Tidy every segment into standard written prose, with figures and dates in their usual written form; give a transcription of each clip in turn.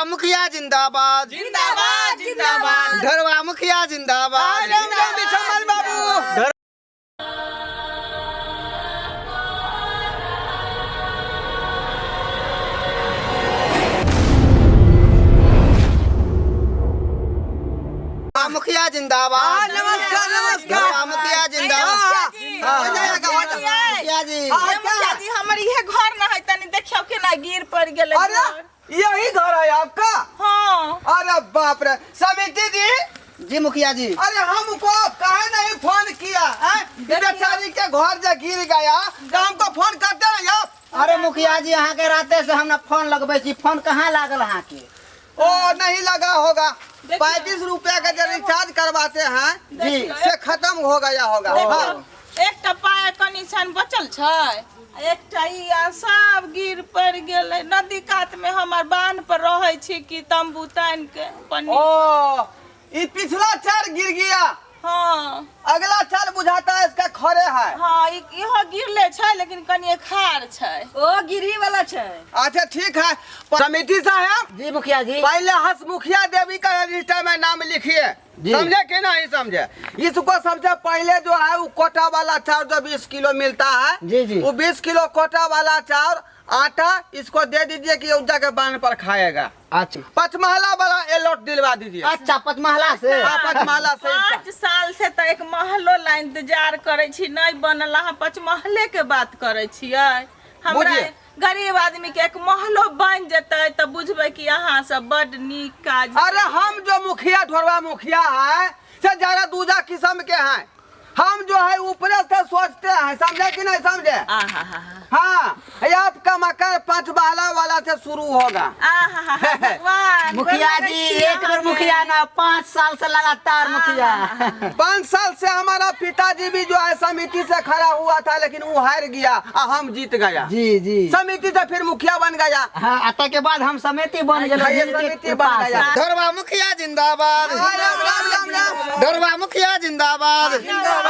ढोरवा मुखिया जिंदाबाद। जिंदाबाद, जिंदाबाद। ढोरवा मुखिया जिंदाबाद। राम राम बिछमल बाबू। मुखिया जिंदाबाद। नमस्कार नमस्कार। ढोरवा मुखिया जिंदाबाद। हाँ, हो जाएगा, हो जाएगा। मुखिया जी। हाँ, ए, मुखिया जी, हमर इहे घर न है, तनी देखियौ केना गिर पड़ गेलै। अरे घर। यही घर है आपका? हाँ। अरे बाप रे, समिति जी। जी मुखिया जी। अरे हमको आप काहे नहीं फोन किया हैं? बेचारी के घर जो गिर गया तो हमको फोन करते हैं आप? अरे मुखिया जी, अहाँ के राते से हमरा फोन लगबै छी, फोन कहाँ लागल अहाँ के? ओ नहीं लगा होगा। देखिए। 35 रुपया का जो रिचार्ज करवाते हैं जी। से खत्म हो गया होगा। देखियौ, हाँ। एकटा पाय कनी सन बचल छै, एकटा ई आ सब गिर पड़ गेलै। नदी कात में हमर बांध पर रहै छी कि तंबू तानि के पन्नी। ओ ये पिछला चार गिर गया। हाँ। अगला चार बुझाता है इसका खड़े है। हाँ, इहो गिरले छै लेकिन कनी खार छै। ओ गिरी वाला छै। अच्छा ठीक है समिति साहब। जी मुखिया जी। पहले हस मुखिया देवी का रजिस्टर में नाम लिखिए। जी। समझे कि नहीं समझे? इसको सबसे पहले जो है वो कोटा वाला चावल जो 20 किलो मिलता है। जी, जी। वो 20 किलो कोटा वाला चावल आटा इसको दे दीजिए कि उज्जा के बांध पर खाएगा। अच्छा। पचमहला वाला एलोट दिलवा दीजिए। अच्छा, पचमहला से? हाँ, पचमहला से इसका। 5 साल से तऽ एक महलो ला इंतजार करै छी, नहीं बनल। अहाँ पचमहले के बात करै छियै? हमरा बुझिए। गरीब आदमी के एक महलो बन जेतै तऽ बुझबै कि अहाँ सब बड नीक काज। अरे हम जो मुखिया ढोरवा मुखिया है से जरा दूजा किस्म के हैं। हम जो है ऊपर से सोचते हैं, समझे कि नहीं समझे? आहा हाँ, ये आपका मकान पांच बहला वाला से शुरू होगा। आहा, भगवान। मुखिया गोर जी, लगै छी एक बेर अहाँके। मुखिया ना, 5 साल से लगातार मुखिया। 5 साल से हमारा पिताजी भी जो है समिति से खड़ा हुआ था, लेकिन वो हार गया और हम जीत गया। जी जी। समिति से फिर मुखिया बन गया। हाँ, अतः के बाद हम समिति बन गेल। हाँ, ये समिति बन गया। ढोरवा मुखिया जिंदाबाद। राम राम राम राम। ढोरवा मुखिया जिंदाबाद। जिंदाबाद।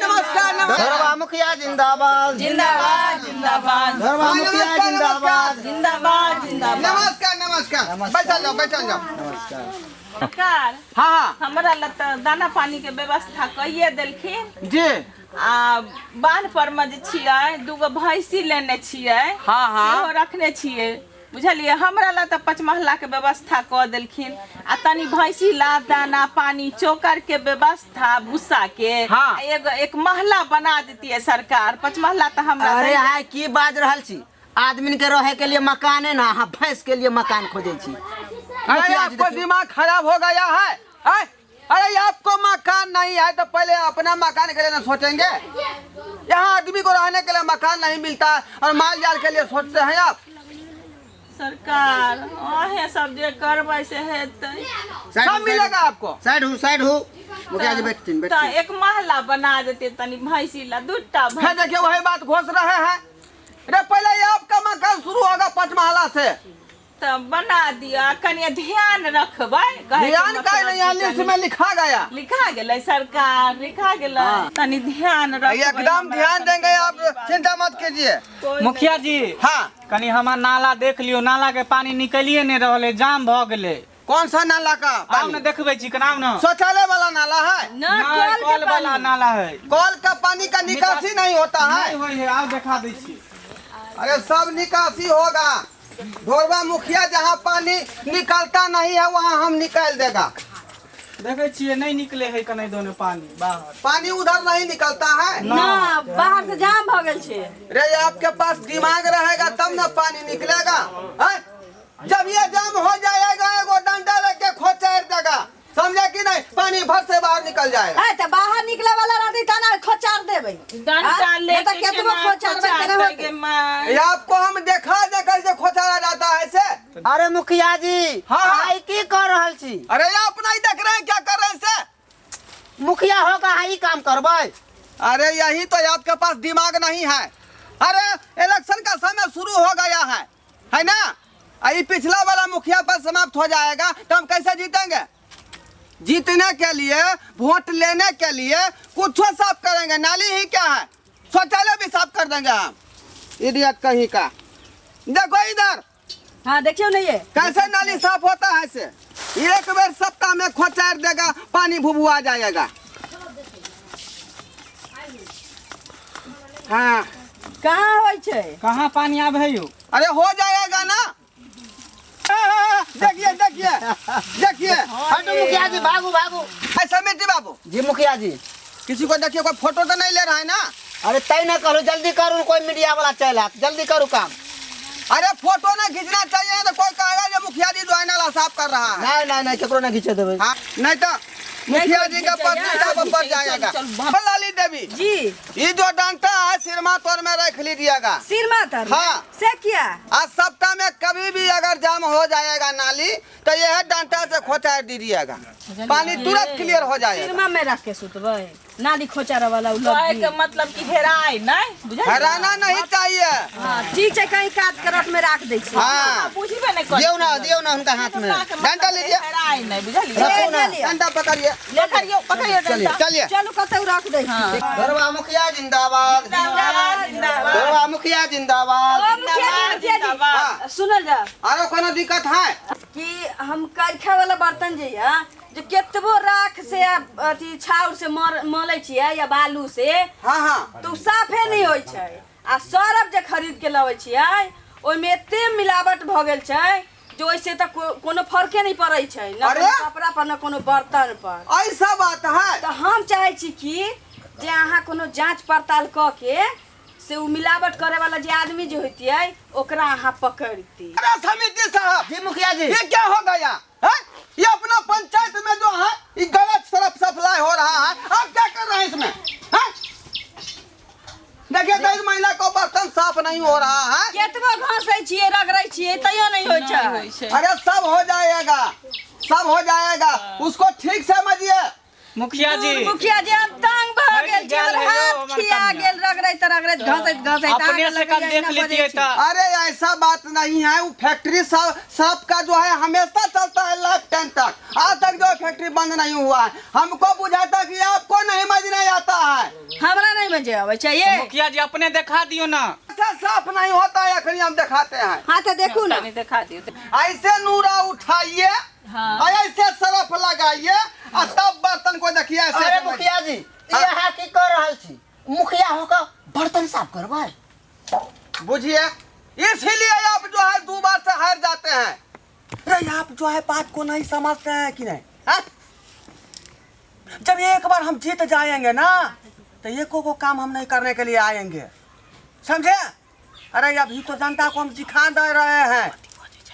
नमस्कार नमस्कार। ढोरवा मुखिया जिंदाबाद। जिंदाबाद जिंदाबाद। ढोरवा मुखिया नमस्कार, जिंदाबाद। जिंदाबाद जिंदाबाद। नमस्कार नमस्कार, बैठल जाओ बैठल जाओ। नमस्कार। सरकार। हाँ। हमरा लग तऽ दाना पानी के व्यवस्था कहिए देलखिन। जी। आ बान्ह पर मे जे छियै, दूगो भैंसी लेने छियै। हाँ, हाँ। सेहो रखने छियै, बुझलियै? हमरा लए तऽ पचमहला के व्यवस्था कऽ देलखिन आ तनी भैंसी ला दाना पानी चोकर के व्यवस्था भूसा के। हाँ। आ एगो एक महला बना देतियै सरकार, पचमहला तऽ हमरा अरे दै- हाय, की बाज रहल छी? आदमी के रहे के लिए मकाने ना, अहाँ भैंस के लिए मकान खोजे छी। अरे मुखिया जी, आपको देखियौ। दिमाग खराब हो गया है, हैं? अरे आपको मकान नहीं है तो पहले अपना मकान के लिए ना सोचेंगे? यहाँ आदमी को रहने के लिए मकान नहीं मिलता है और माल जाल के लिए सोचते हैं आप। सरकार, अहें सब जे करबै से हेतै। सब मिलेगा आपको। साइड हूँ, साइड हूँ, मुखिया जी बैठथिन। तऽ बैठथिन। एक महला बना देतियै तनी भैंसी ला दूटा है भैंसी। देखिए वही बात घोष रहे हैं। अरे पहले ये आपका मकान शुरू होगा पचमहला से। तऽ बना दिअ, कनि ध्यान रखबै, कहैके ध्यान का मतलब नहीं, यहाँ कि लिस्ट कनि- में लिखा गया। लिखा गेलै सरकार, लिखा गेलै। तनी ध्यान रखबै। एकदम हमरा ध्यान सबके देंगे आप, गरीब आदमी। चिंता मत कीजिए। कोइ नहि। मुखिया जी। हाँ। कनी हमर नाला देख लियौ, नाला के पानी निकलिए नहि रहल है, जाम भऽ गेलै। कौन सा नाला का आउ पानी? ने देखबै छी, केना आउ ने। शौचालय वाला नाला है? ना, नहि, कल के कल वाला पानी। नाला है। कल का पानी का निकासी नहीं होता है। नहीं होइ है, आउ देखा दै छी। अरे सब निकासी होगा। ढोरवा मुखिया जहाँ पानी निकलता नहीं है वहाँ हम निकाल देगा। देखै छियै, नहि निकले है कने दोनो पानी बाहर। पानी उधर नहीं निकलता है। ना, बाहर से जाम भ गेल छै। रे आपके पास दिमाग रहेगा तब ना पानी निकलेगा, हैं? जब ये जाम हो जाएगा एगो डंडा लेके खोचार देगा, समझे कि नहीं? पानी भर से बाहर निकल जाएगा। है तऽ बाहर निकले वाला रहतै त ना खोचार देबै। डंडा आ? लेके नहि तऽ केतबो केना खोचारबै केना खोचारतै होतै? गे माय? ये आपको हम देखा दे कैसे खोचारा जाता है से। अरे मुखिया जी। हाँ, हाँ। आइ की कर रहल छी? अरे ये आप नहीं देख रहे हैं क्या कर रहे हैं से? मुखिया हो के अहाँ ई काम करबै? अरे यही तो आपके पास दिमाग नहीं है। अरे इलेक्शन का समय शुरू हो गया है, है ना? आ ये पिछला वाला मुखिया पर समाप्त हो जाएगा तो हम कैसे जीतेंगे? जीतने के लिए, वोट लेने के लिए कुछ साफ करेंगे। नाली ही क्या है, शौचालय भी साफ कर देंगे हम। इडियट कहीं का। देखो इधर। हाँ, देखियो ना ये कैसे नाली साफ होता एक बेर सप्ताह में खोचार देगा, पानी भुभुआ जाएगा। हाँ। कहाँ होइ छै? कहाँ पानी आबै है यौ? अरे हो जाएगा ना। देखिए देखिए देखिए। हटू मुखिया जी, भागू भागू। ऐसा समिति बाबू। जी मुखिया जी। किसी को देखिए, कोई फोटो तो नहीं ले रहा है ना? अरे तय ना करू, जल्दी करू, कोई मीडिया वाला चल आत, जल्दी करू काम। अरे फोटो ना खींचना चाहिए तो कोई कहेगा जो मुखिया जी जो है नाला साफ कर रहा है। नहीं नहीं नहीं, केकरो ना खींचे देबै। हाँ, नहीं तो मुखिया जी का प्रतिष्ठा पर पड़ जाएगा। लाली देवी जी। ये जो डंडा है सिरमा तोर में रख लीजिएगा। सिरमा तर? हाँ। से किया? आज सप्ताह में कभी भी अगर जाम हो जाएगा नाली तो यह डंडा से खोचा दीजिएगा, पानी तुरंत क्लियर हो जाएगा। सिरमा में रख के सुतबै, नाली खोचारा वाला उ कहै लग्गी। के मतलब कि हेराय नहि, बुझलियै? हराना नहीं चाहिए। हाँ ठीक छै, कहीं काट करट में राख दै छी। हाँ। बुझबे नहि करै। दियौ ना, दियौ ना हुनका हाथ में। डंडा लीजिए। हेराय नहि, बुझलियै? रखू ना। ले लिअ। डंडा पकड़िए। पकड़ियौ, पकड़ियौ डंडा। चलिए। चलू कतौ राख दै छी। घरवा मुखिया जिंदाबाद, जिंदाबाद, जिंदाबाद। घरवा मुखिया जिंदाबाद। ओ मुखिया जी, मुखिया जी। हाँ। सुनल जा। आरो कोनो दिक्कत है? कि हम करखा वाला बर्तन जे या जे केतबो राख से या अथी छाउर से मलै छियै या बालू से, हाँ हाँ, तो उ साफे नहि होइ छै। आ सरफ जे खरीद के लबै छियै ओहिमे एते मिलावट भऽ गेल छै जे ओहिसे तऽ कोनो फर्के नहि पड़ै छै, न अरे? कोनो कपड़ा पर न कोनो बर्तन पर। ऐसा बात है? तऽ हम चाहै छी कि जे अहाँ कोनो जाँच पड़ताल कऽ के से उ मिलावट करे वाला जे आदमी जे होतियै ओकरा अहाँ पकड़ती। अरे समिति साहब। जी मुखिया जी। ये क्या हो गया है? ये अपना पंचायत में जो है ये गलत सरफ सप्लाई हो रहा है, आप क्या कर रहे हैं इसमें? हैं? देखिए तो इस महिला को बर्तन साफ नहीं हो रहा है। केतबो घसै छियै रगड़ै छियै तैयो नहि होइ छै। होइ छै। अरे सब हो जाएगा, सब हो जाएगा, उसको ठीक समझिए। मुखिया जी। मुखिया जी हम तंग भऽ फटि गेल छी, गेल हमर है यौ हाथ हमर खिया कनिया। गेल रगड़ैत रगड़ैत घसैत घसैत। अपने अहाँके से कल लगैया देख एना बजै लेतियै छी। तऽ। अरे ऐसा बात नहीं है, वो फैक्ट्री सब सबका जो है हमेशा चलता है लाइफ टाइम तक, आज तक जो है फैक्ट्री बंद नहीं हुआ है। हमको बुझाता कि आपको नहीं मजने आता है। हमरा नहि मजे अबै छै ये। मुखिया जी अपने देखा दियौ ना। ऐसा साफ नहीं होता है, अखनी हम दिखाते हैं। हाँ तो देखू ना। कनी देखा दियौ। ऐसे नूरा उठाइए और ऐसे सरफ लगाइए और तब बर्तन को देखिए ऐसे। अरे मुखिया जी, ई अहाँ की कर रहल छी? मुखिया होकर बर्तन साफ करबै? बुझिए, इसीलिए आप जो है दो बार से हार जाते हैं। अरे आप जो है बात को नहीं समझते हैं कि नहीं? हाँ? जब एक बार हम जीत जाएंगे ना तो एको को काम हम नहीं करने के लिए आएंगे, समझे? अरे अभी तो जनता को हम सिखा दे रहे हैं,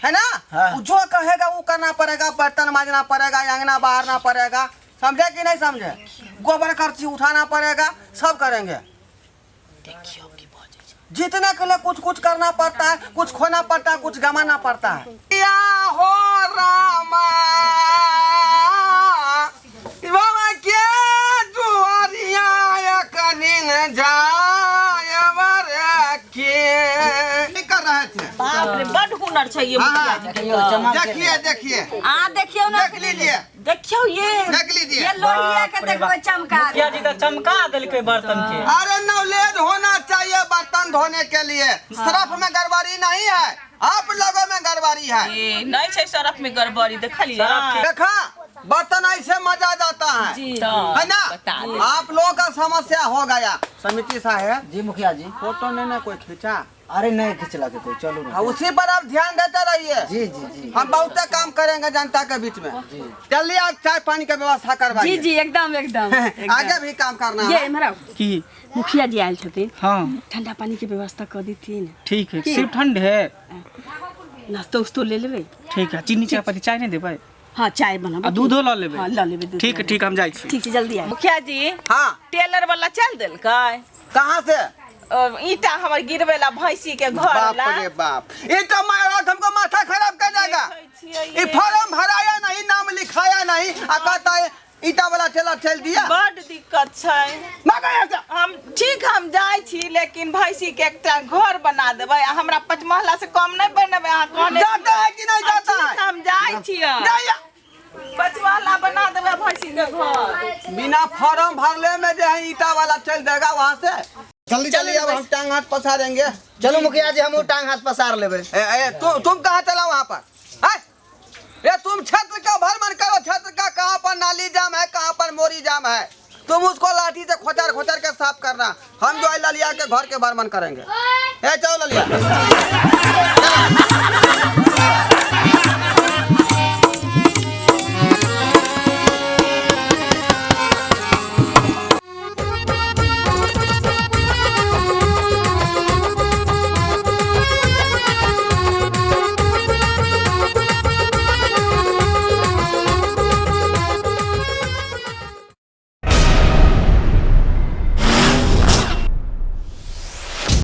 है ना? हाँ। वो जो कहेगा वो करना पड़ेगा, बर्तन मांजना पड़ेगा, अंगना बहारना पड़ेगा, समझे कि नहीं समझे? गोबर करची उठाना पड़ेगा, सब करेंगे। जीतने के लिए कुछ कुछ करना पड़ता है, कुछ खोना पड़ता है, कुछ गमाना पड़ता है। या हो रामा बाबा के दुआरिया कनिन जाय के कर रहे थे। बाप रे, बड हुनर छै ये मुखिया जी के। देखियौ, चमक गेलै। देखिए देखिए। आ देखियौ ना। देख लीजिए। देखियौ ये। देख लीजिए। ये लोहिया के देखबै चमका। मुखिया जी तऽ चमका देलकै बर्तन के। अरे नॉलेज होना चाहिए बर्तन धोने के लिए। सरफ में गड़बड़ी नहीं है, आप लोगों में गड़बड़ी है। ए, नहि छै सरफ में गड़बड़ी, देखलियै? सरफ देखा बर्तन ऐसे मजा जाता है, तऽ है ना? बता दे। आप लोगों का समस्या हो गया। समिति साहेब। जी मुखिया जी। फोटो नहीं ना कोई खींचा? अरे नहीं खिंचला के कोई, चलू ना। हाँ, उसी पर आप ध्यान देते रहिए। जी जी जी। हम बहुत काम करेंगे जनता के बीच में। जल्दी आप चाय पानी का व्यवस्था करवाइए। जी जी एकदम एकदम। आगे भी काम करना ये है। इम्हर आउ। की? मुखिया जी आयल छथिन। हाँ। ठंडा पानी के व्यवस्था कर देथिन। ठीक है, सिर्फ ठंड है। नाश्तो उस्तो ले लेबै। ठीक है, चीनी चाय पत्ती चाय नहीं देबै? हाँ चाय बनाबू। आ दूधो लऽ लेबै? हाँ लऽ लेबै दूध। ठीक है ठीक, हम जाइ छी। ठीक छै, जल्दी आउ। मुखिया जी। हाँ। टेलर वाला चल देलकै? कहाँ से? ईटा हमर गिरवे ला भैंसी के घर बाप ला। रे बाप, ये तो महाराज हमको माथा खराब कर देगा। देखै छियै ये फॉर्म भराया नहीं, नाम लिखाया नहीं, आ कहता है ईटा वाला ठेला ठेल दिया। बड दिक्कत छै। भागो यहाँ से। हम ठीक, हम जाइ छी, लेकिन भैंसी के एकटा घर बना देबै आ हमरा पचमहला से कम नहि बनेबै अहाँ कहने। जाता है कि नहीं जाता है? ठीक, हम जाइ छियै। जाइए। पचमहला बना देबै भैंसी के घर। बिना फॉर्म भरले में जो है ईटा वाला चल देगा वहाँ से। जल्दी जल्दी, अब हम टांग हाथ पसारेंगे। चलू मुखिया जी, हमहूँ टांग हाथ पसार लेबै। ए, ए, तुम कहाँ चला वहाँ पर? हैं? ये तुम क्षेत्र का भ्रमण नाली जाम है, कहाँ पर मोरी जाम है, तुम उसको लाठी से खोचर खोचर के साफ करना। हम जो है ललिया के घर के भ्रमण करेंगे। ए चलो ललिया।